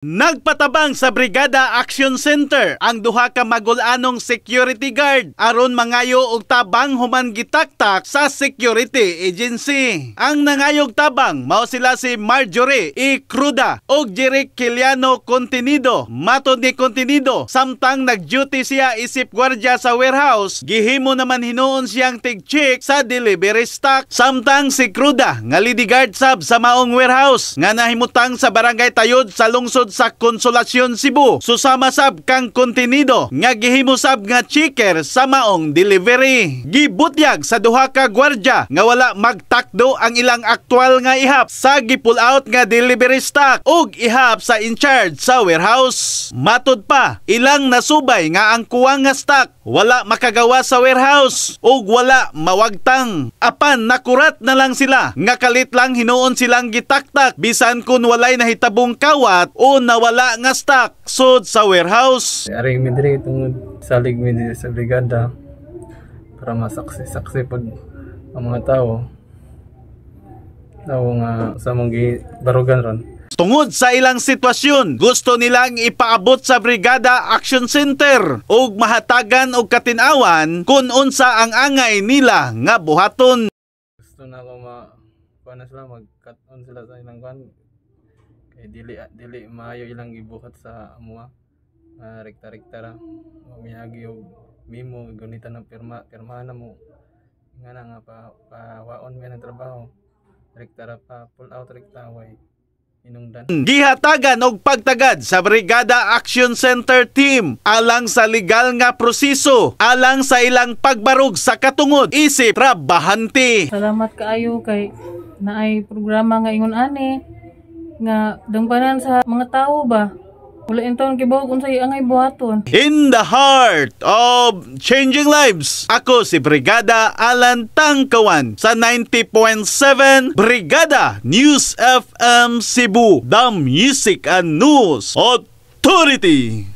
Nagpatabang sa Brigada Action Center ang duha ka magul-anong security guard aron mangayo og tabang human gitaktak sa security agency. Ang nangayog tabang mao sila si Marjorie E. Cruda ug Jeric Kiliano Contenido. Matod ni Contenido, samtang nag-duty siya isip gwardiya sa warehouse, gihimo naman hinuon siyang tig-check sa delivery stock. Samtang si Cruda nga lady guard sab sa maong warehouse nga nahimutang sa Barangay Tayod sa lungsod sa Consolacion, Cebu. Susama sab kang Contenido nga gihimo sab nga checker sa maong delivery. Gibutyag sa duha ka gwardiya nga wala magtakdo ang ilang aktwal nga ihap sa gi-pull out nga delivery stock ug ihap sa in charge sa warehouse. Matod pa, ilang nasubay nga ang kuwang nga stock wala makagawa sa warehouse ug wala mawagtang. Apan nakurat na lang sila nga kalit lang hinuon silang gitaktak bisan kun walay nahitabong kawat o nawala nga stock sud sa warehouse. Ari mi diri tungod salig mi diri sa brigada para masaksi-saksi pud ang mga tao. Tao nga sa mong gibarugan ron. Tungod sa ilang sitwasyon, gusto nilang ipaabot sa Brigada Action Center ug mahatagan og katinawan kung unsa ang angay nila nga buhaton. Gusto na ako ma kuan na sila, mag-cut on sila sa ilang kuan kay dili dili maayo ilang gibuhat sa amoa nga rekta-rekta ra miagi og memo, gunitan ng pirma, pirmahan na mo nga na nga pa pawaon mi ng trabaho, rekta ra pa pull out, rekta way inungdan. Gihatagan og pagtagad sa Brigada Action Center team alang sa legal nga proseso alang sa ilang pagbarug sa katungod isip trabahante. Salamat kaayo kay naay programa nga ingon ani nga dangpanan sa mga tawo ba. Wala intawon kibaw unsay angay buhaton. In the heart of changing lives, ako si Brigada Alan Tangkawan sa 90.7 Brigada News FM Cebu, the Music and News Authority.